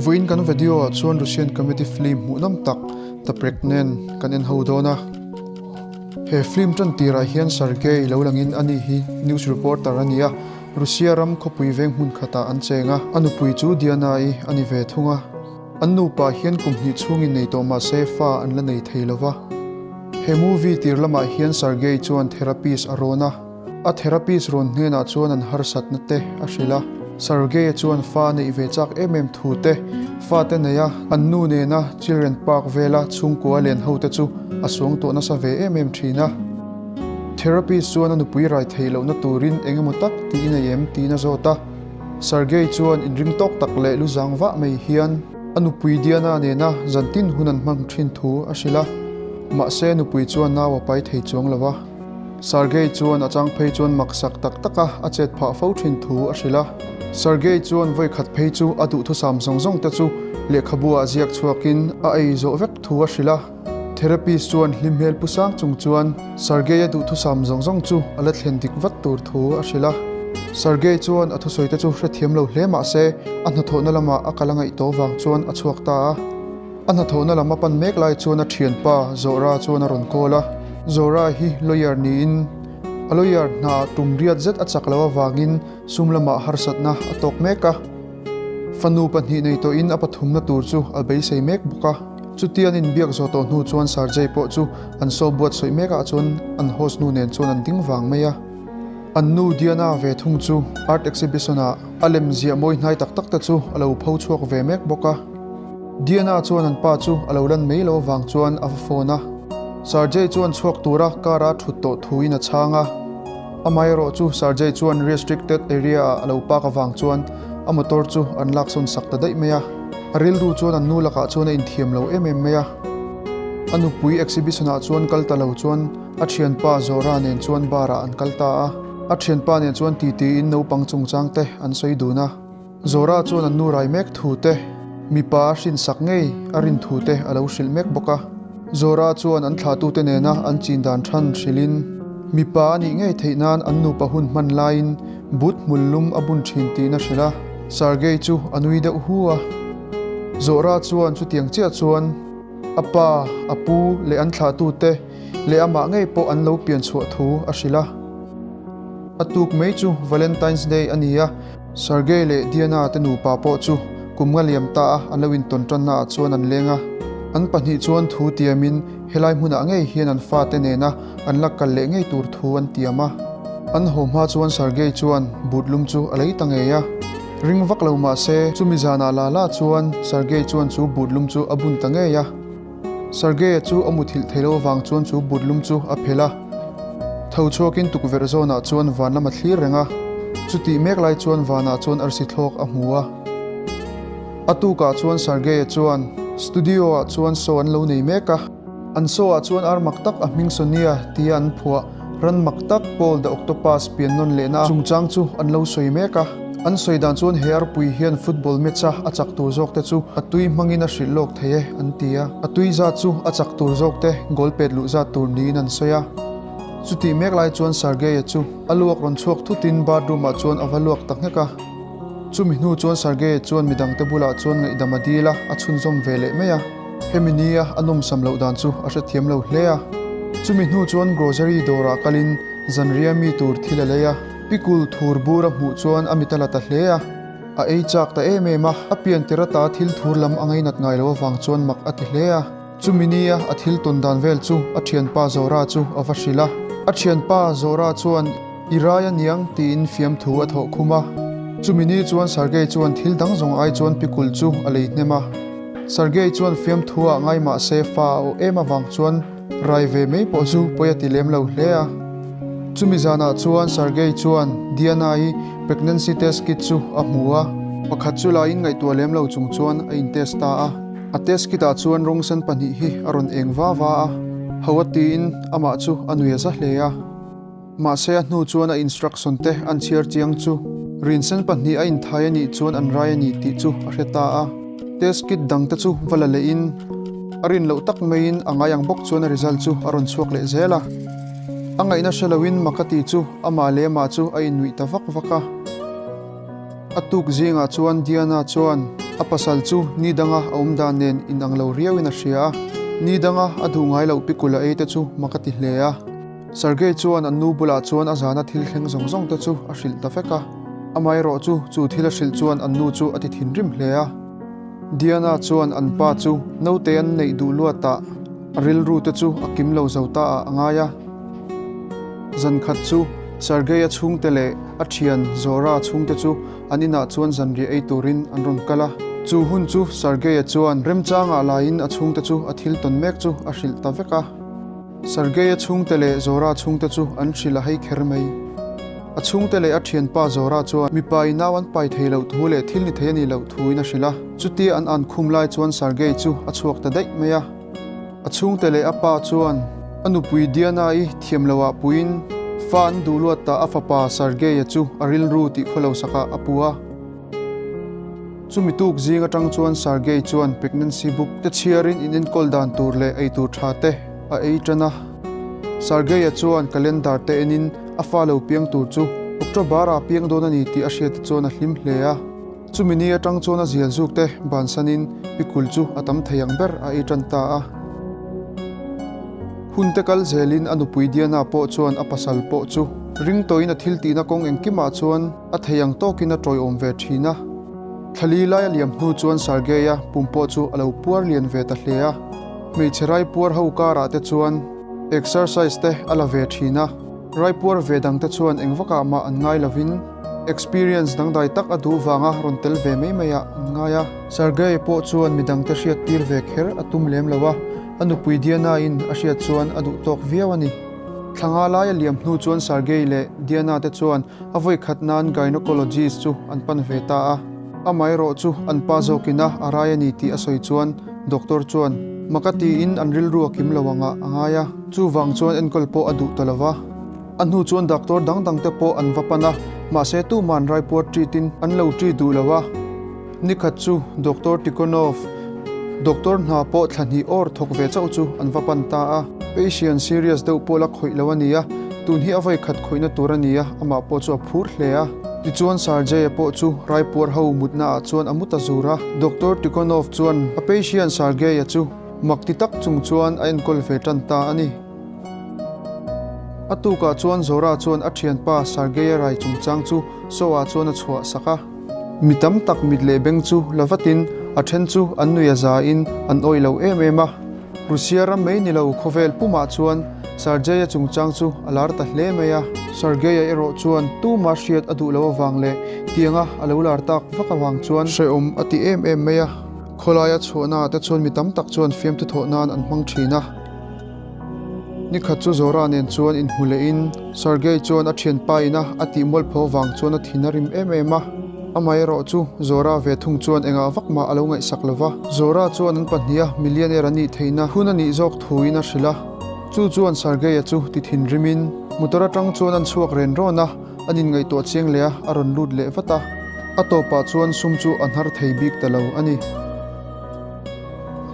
Vawiin kan video ah chuan Russian comedy film hmuhnawm tak The Pregnant kan en ho dawn a. He film tan tirah hian Sergei lo langin ani hi news reporter a ni a, Russia ram khawpui veng hmun khatah an cheng a, a nupui chu Diana-i a ni ve thung a. An nupa hian kum hnih chhungin nei tawh mahse fa an la nei thei lo va. He movie tir lamah hian Sergei chuan therapist a rawn a. A therapist rawn hnenah chuan an harsatna te a hrilh a. Sergei-a chuan fa a neih ve chak em em thu te, fate neia an nu nena children park vela chhungkua len ho te chu a suang tawh nasa ve em em thin a. Therapist chuan a nupui rai theih lohna turin eng emaw tak tih i nei em tiin a zawt a. Sergei chuan inring tawk tak leh lu zang vah mai hian a nupui Diana nena zantin hun an hmang thin thu a hrilh a. Mahse nupui chuan nau a pai thei chuang lo a. Sergei chuan a chang phei chuan maksak tak taka a chet phah fo thin thu a hrilh a. Sergei chuan vawikhat phei chu a duhthusam zawng zawng te chu lehkhabu ah ziak chhuakin a ei zawh vek thu a hrilh a. Therapist chuan hlim hmel pu sang chung chuan Sergei-a duhthusam zawng zawng chu a la thlen dik vat tur thu a hrilh a. Sergei chuan a thusawi te chu hrethiam lo hle mah se a hnathawhna lamah a kal a ngaih tawh vang chuan a chhuak ta a. A hnathawhna lam a pan mek lai chuan a thianpa Zora chuan a rawn call a. Zora hi lawyer niin a lawyer hna tum riat zet a chak loh avangin sum lamah harsatna a tawk mek a. Fanu pahnih nei tawhin a pathumna tur chu a beisei mek bawk a. Chutia an inbiak zawh tawh hnu chuan Sergei pawh chu an show buatsawi mekah chuan an host nu nen chuan an ding vang mai a. An nu Diana ve thung chu art exhibition ah a lem ziah mawi hnai tak tak te chu a lo pho chhuak ve mek bawk a. Diana chuan an pa chu a lo lan mai lo avang chuan a va phone a. Sergei chuan chhuak tura car a thut tawh thuin a chhang a. Amaherawh chu Sergei chuan restricted area ah a lo park avang chuan a motor chu an laksawn sak ta daih mai a. A rilru chuan an nu lakah chuan a inthiam lo em em mai a. A nupui exhibition ah chuan kal ta lo chuan a thianpa Zora nen chuan bar ah an kal ta a. A thianpa nen chuan titiin naupang chungchang te an sawi dun a. Zora chuan an nu rai mek thu te, mipa a hrinsak ngei a rin thu te a lo hrilh mek bawk a. Zora chuan an thlahtute nena an chin dan than hrilhin, mipa a nih ngei theih nan an nupa hun hman laiin but hmul lum a bun thin tiin a hrilh a. Sergei chu a nui deuh hu a. Zora chuan chutiang chiah chuan a pa, a pu leh an thlahtute leh amah ngei pawh an lo pian chhuah thu a hrilh a. A tuk mai chu Valentine's Day a ni a. Sergei leh Diana te nupa pawh chu kum nga liam ta a an lo intawn tanna ah chuan an leng a. An pahnih chuan thu tiamin helai hmunah ngei hian an fate nena an la kal leh ngei tur thu an tiam a. An haw hma chuan Sergei chuan but lum chu a lei ta ngei a. Ring vak lo mah se chumi zanah la la chuan Sergei chuan chu but lum chu a bun ta ngei a. Sergei-a chu a muthilh thei lo avang chuan chu but lum chu a phelh a. Tho chhuakin tukverh zawnah chuan van lam a thlir reng a. Chutih mek lai chuan vanah chuan arsi thlawk a hmu a. A tukah chuan Sergei-a chuan studio-ah chuan show an lo nei mek a. An show-ah chuan ar mak tak a hming Sonia tia an phuah. Ran mak tak Paul the Octopus pian nawn lehna chungchang chu an lo sawi mek a. An sawi dan chuan he arpui hian football match a a chak tur zawk te chu a tui hmangin a hrilh lawk thei e an ti a. A tui zat chu a chak tur zawk te goal pet luh zat tur niin an sawi a. Chutih mek lai chuan Sergei-a chu a luak rawn chhuak thutin bathroom ah chuan a va luak ta nghek a. Chumi hnu chuan Sergei-a chuan midangte bulah chuan ngaihdam a dil a, a chhunzawm ve leh mai a. Hemi nia a nawmsam loh dan chu a hrethiam lo hle a. Chumi hnu chuan grocery dawrah kalin zanriah mi tur thil a lei a. Pikul thur bur a hmuh chuan a mit a la ta hle a. A ei chak ta em em a, a pian tir ata thil thur lam a ngainat ngai lo avang chuan mak a ti hle a. Chumi nia a thil tawn dan vel chu a thianpa Zora chu a va hrilh a. A thianpa Zora chuan I rai a niang tiin fiamthu a thawh khum a. Chumi ni chuan Sergei chuan thil dang zawng ai chuan pikul chu a lei hnem a. Sergei chuan fiamthu ah ngai mah se fa a awh em avang chuan rai ve mai pawh chu pawi a ti lem lo hle a. Chumi zanah chuan Sergei chuan Diana-i pregnancy test kit chu a hmu a. Pakhat chu laiin ngaihtuah lem lo chung chuan a in test ta a. A test kit ah chuan rawng sen pahnih hi a rawn eng va va a. Ho a tiin amah chu a nui a za hle a. Mahse a hnu chuan a instruction te an chhiar chiang chu rinsen pahnih a inthai a nih chuan an rai a ni tih chu a hre ta a. Test kit dang te chu va la leh in a rin loh tak maiin a ngai ang bawk chuan a result chu a rawn chhuak leh zel a. A ngaihna hre loin mak a ti chu amah leh amah chu a innuih ta vak vak a. A tuk zingah chuan Diana chuan a pasal chu ni danga a awm dan nen inang lo riauin a hria a, ni danga a duh ngai loh pikul a ei te chu mak a ti hle a. Sergei chuan an nu bulah chuan a zana thil thleng zawng zawng te chu a hrilh ta vek a, amaherawhchu chu thil a hrilh chuan an nu chu a ti thinrim hle a. Diana chuan an pa chu naute an neih duh luatah a rilru te chu a kim lo zo ta ah a ngai a. Zan khat chu Sergei-a chhungte leh a thian Zora chhungte chu an inah chuan zanriah ei turin an rawn kal a. Chu hun chu Sergei-a chuan remchangah laiin a chhungte chu a thil tawn mek chu a hrilh ta vek a. Sergei-a chhungte leh Zora chhungte chu an hrilh a hei kher mai. A chhungte leh a thianpa Zora chuan mipa i nau an pai thei loh thu leh thil ni thei a nih loh thuin a hrilh a. Chutia an an khum lai chuan Sergei chu a chhuak ta daih mai a. A chhungte leh a pa chuan a nupui Diana-i thiam loah puiin fa an duh luat ta a fapa Sergei-a chu a rilru tih khaw lo sakah a pu a. Chumi tuk zing atang chuan Sergei chuan pregnancy book te chhiarin in enkawl dan tur leh ei tur tha te a ei tan a. Sergei-a chuan calendar te enin a fa lo piang tur chu October-ah piang dawn a ni tih a hriat te chuan a hlim hle a. Chumi ni atang chuan a zial zuk te bansanin pikul chu a tam thei ang ber a ei tan ta a. Hun te kal zelin a nupui Diana pawh chuan a pasal pawh chu ring tawhin a thil tihna kawng engkimah chuan A thei ang tawkin a tawiawm ve thin a. Thlali lai a liam hnu chuan Sergei-a pum pawh chu a lo puar lian ve ta hle a. Hmeichhe raipuar ho karah te chuan exercise te a la ve thin a. Raipuar ve dang te chuan eng vakah mah an ngai lovin experience dangdai tak a duh vanga rawn tel ve mai maiah an ngai a. Sergei pawh chuan midangte hriattir ve kher a tum lem lo a, a nupui Diana-in a hriat chuan a duh tawk viau a ni. Thlanga lai a liam hnu chuan Sergei leh Diana te chuan A vawi khat nan gynecologist chu an pan ve ta a, amaherawh chu an pa zawkin a a rai a ni tih a sawi chuan doctor chuan mak a tiin an rilru a kim lo angah a ngai a, chuvang chuan enkawl pawh a duh ta lo va. A hnu chuan doctor dang dang te pawh an va pan a, mahse tuman raipuar treat in an lo treat duh lo a. Nikhat chu Doctor Tikhonov, doctor hna pawh thla hnih awr thawk ve chauh chu an va pan ta a. Patient serious deuh pawh la khawih lo a ni a, tun hi a vawi khat khawihna tur a ni a, amah pawh chu a phur hle a. Tichuan Sergei-a pawh chu raipuar ho mutna ah chuan a mu ta zur a. Doctor Tikhonov chuan a patient Sergei-a chu mak ti tak chung chuan a enkawl ve tan ta a ni. A tukah chuan Zora chuan a thianpa Sergei-a rai chungchang chu Show-ah chuan a chhuah sak a. Mi tam tak mit leh beng chu la vatin a then chu an nui a zain an awih lo em em a. Russia ram mai ni lo khawvel pumah chuan Sergei-a chungchang chu a lar ta hle mai a. Sergei-a erawh chuan tuma hriat a duh lo avang leh tianga a lo lar tak vak avang chuan hrehawm a ti em em mai a. Khawlaia chhuahnaah te chuan mi tam tak chuan fiamthu thawh nan an hmang thin a. Nikhat chu Zora nen chuan inhmu lehin Sergei chuan a thianpa ina a tih mualpho vang chuan a thin a rim em em a. Amaherawh chu Zora ve thung chuan engah vak mah a lo ngaihsak lo va. Zora chuan an pahniha millionaire an nih theihna hun a nih zawk thuin a hrilh a. Chu chuan Sergei-a chu ti thinrimin motor atang chuan an chhuak ren rawn a, an inngaihtuah chiang leh a, a rawn lut leh vat a. A tawpah chuan sum chu a hnar thei bik ta lo a ni.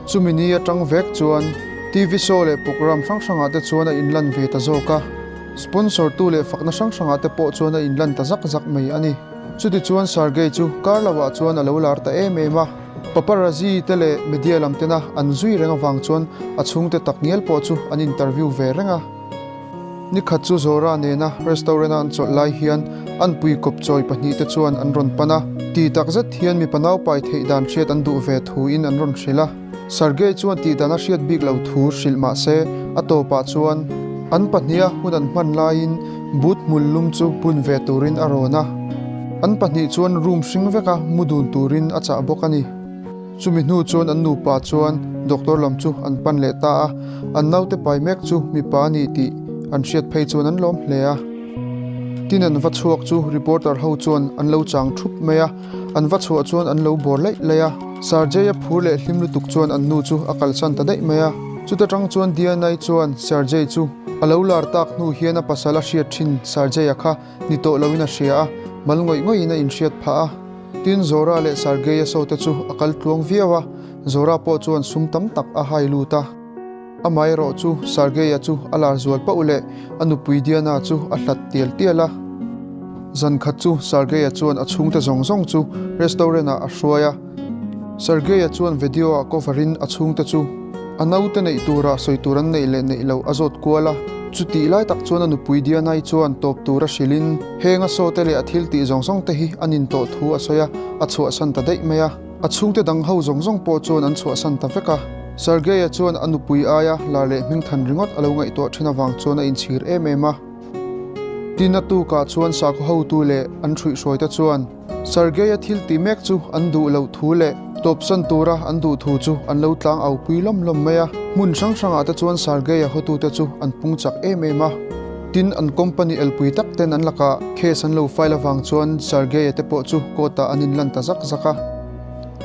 Chumi ni atang vek chuan TV show leh programme hrang hrangah te chuan a inlan ve ta zawk a, sponsor tu leh fakna hrang hrangah te pawh chuan a inlan ta zak zak mai a ni. Chuti chuan Sergei chu kar lohah chuan a lo lar ta em em a, paparazzi te leh media lam tena an zui reng avang chuan a chhungte takngial pawh chu an interview ve reng a. Nikhat chu Zora nena restaurant-a an chawlh lai hian an pui kawp chawi pahnihte chuan an rawn pan a, ti tak zet hian mipa naupai theih dan hriat an duh ve thuin an rawn hrilh a. Sergei chuan tih dan a hriat bik lo thu hrilh mah se, a tawpah chuan an pahniha hun an hman laiin boot hmul lum chu bun ve turin a rawn a. An pahnih chuan room hring veka mu dun turin a chah bawk a ni. Chumi hnu chuan an nupa chuan doctor lam chu an pan leh ta a, an naute pai mek chu mipa a ni tih an hriat phei chuan an lawm hle a. Tin an va chhuak chu reporter ho chuan an lo chang thup mai a, an va chhuah chuan an lo bawr laih laih a. Sergei-a phur leh hlim lutuk chuan an nu chu a kalsan ta daih mai a. Chuta tang chuan Diana-i chuan Sergei chu a lo lar tak hnu hian a pasal a hriat thin Sergei-a kha ni tawh loin a hria a, mal ngawih ngawih in a inhriat phah a. Tin, Zora leh Sergei-a saw te chu a kal tluang viau a, Zora pawh chuan sum tam tak a hai lut a. Amaherawh chu Sergei-a chu a lar zual pauh leh a nupui Diana chu a hlat tial tial a. Zan khat chu Sergei-a chuan a chhungte zawng zawng chu restaurant-ah a hruai a. Sergei-a chuan video-ah cover-in a chhungte chu a naute neih tura sawi tur an neih leh neih loh a zawt kual a. Chutih lai tak chuan a nupui Diana-i chuan tawp tura hrilhin heng a sawte leh a thil tih zawng zawng te hi a nin tawh thu a sawi a, a chhuahsan ta daih mai a. A chhungte dang ho zawng zawng pawh chuan an chhuahsan ta vek a. Sergei-a chuan a nupui aia lar leh hmingthan ringawt a lo ngaihtuah thin avang chuan a inchhir em em a. Tin a tukah chuan sakhaw hotu leh an hruihhruaite chuan Sergei-a thil tih mek chu an duh loh thu leh tawpsan tura an duh thu chu an lo tlang au pui lawm lawm mai a. Hmun hrang hrangah te chuan Sergei-a hotute chu an pung chak em em a. Tin an company elpui tak ten an lakah case an lo file avang chuan Sergei-a te pawh chu court-ah an inlan ta zak zak a.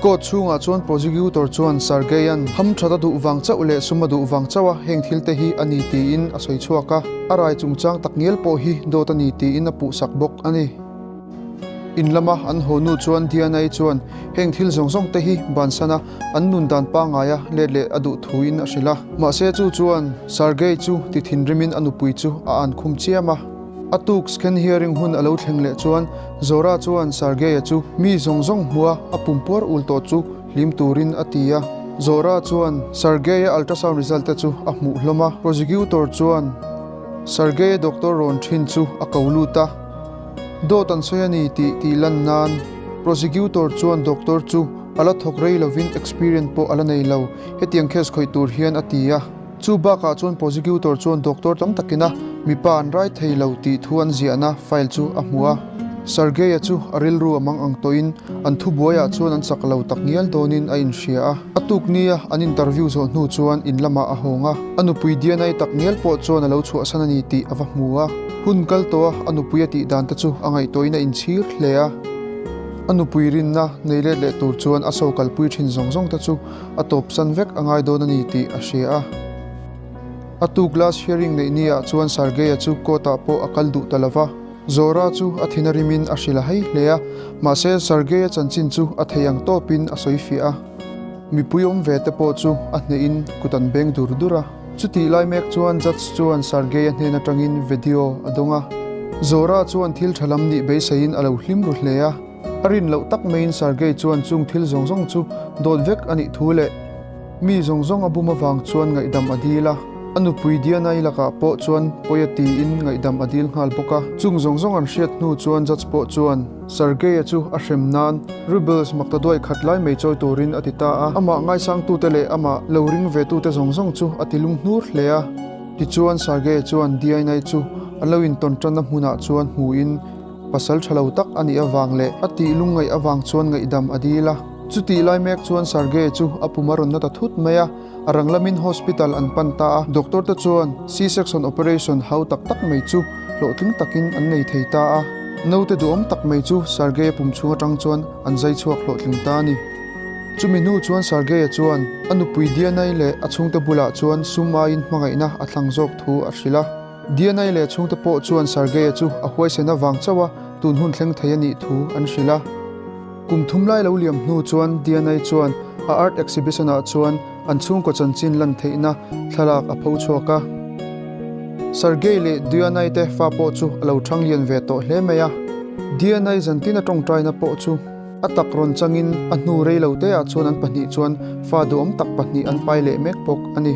Court chhungah chuan prosecutor chuan Sergei-a'n hamthat a duh vang chauh leh sum a duh vang chauh a heng thil te hi a ni tiin a sawi chhuak a, a rai chungchang tak ngial pawh hi dawt a ni tiin a puhsak bawk a ni. In lama an haw nu chuan Diana-i chuan heng thil zawng zawng te hi bansan a an nun dan pangaia let leh a duh thuin a hrilh a, mahse chu chuan Sergei chu ti thinrimin a nupui chu a ankhum chiam a. A tuk scan hearing hun a lo thleng leh chuan Zora chuan Sergei-a chu mi zawng zawng hmua a pumpuar ul tawh chu hlim turin a ti a. Zora chuan Sergei-a ultrasound result te chu a hmuh hlawm a, prosecutor chuan Sergei-a doctor rawn thin chu a ko lut a. Dawt an sawi a ni tih tih lan nan prosecutor chuan doctor chu a la thawk rei lovin experience pawh a la nei lo, hetiang case khawih tur hian a ti a. Chu bakah chuan prosecutor chuan doctor tam takina mipa an rai thei lo tih thu an ziahna file chu a hmu a. Sergei-a chu a rilru a mang ang tawhin an thubuaiah chuan an chak lo tak ngial dawnin a inhria a. A tuk nia an interview zawh hnu chuan in lamah a hawng a, a nupui Diana-i tak ngial pawh chuan a lo chhuahsan a ni tih a va hmu a. Hun kal tawha a nupui a tih dan te chu a ngaihtuahin a inchhir hle a. A nupui rinna nei let leh tur chuan a so kalpui thin zawng zawng te chu a tawpsan vek a ngai dawn a ni tih a hria a. A tuk last hearing neih ni ah chuan Sergei-a chu court ah pawh a kal duh ta lo va. Zora chu a thin a rimin a hrilh a hei hle a, mahse Sergei-a chanchin chu a thei ang tawpin a sawi fiah a. Mipui awm ve te pawh chu a hnehin kut an beng dur dur a. Chutih lai mek chuan judge chuan Sergei-a hnen atangin video a dawng a. Zora chuan thil tha lam nih beiseiin a lo hlim ru hle a. A rin loh tak maiin Sergei chuan chung thil zawng zawng chu dawt vek a nih thu leh mi zawng zawng a bum avang chuan ngaihdam a dil a. A nupui Diana-i lakah pawh chuan pawi a tiin ngaihdam a dil nghal bawk a. Chung zawng zawng an hriat hnu chuan judge pawh chuan Sergei-a chu a hrem nan rubles makta duai khat lai mai chawi turin a ti ta a. Amah ngaisangtute leh amah lo ring vetute zawng zawng chu a ti lunghnur hle a. Tichuan Sergei-a chuan Diana-i chu an lo intawn tanna hmunah chuan hmuin, Pasal tha lo tak a nih avang leh a tih lungngaih avang chuan ngaihdam a dil a. Chutih lai mek chuan Sergei chu a pum a rawn na ta thut mai a, a rang lamin hospital an pan ta a. Doctor te chuan C-section operation hau tak tak mai chu hlawhtling takin an nei thei ta a. Naute duhawm tak mai chu Sergei a pum chhung atang chuan an zai chhuak hlawhtling ta a ni. Chumi hnu chuan Sergei-a chuan a nupui Diana-i leh a chhungte bulah chuan sum aiin hmangaihna a thlang zawk thu a hrilh a. Diana-i leh chhungte pawh chuan Sergei-a chu a huaisen avang chauh a tun hun thleng thei a nih thu an hrilh a. Kum thum lai lo liam hnu chuan Diana-i chuan a art exhibition-ah chuan an chhungkaw chanchin lan theihna thlalak a pho chhuak a. Sergei leh Diana-i te fa pawh chu a lo thang lian ve tawh hle mai a. Diana-i zantin a tawngtaina pawh chu a tak rawn changin a hnu rei lo teah chuan an pahnih chuan fa duhawm tak pahnih an pai leh mek bawk a ni.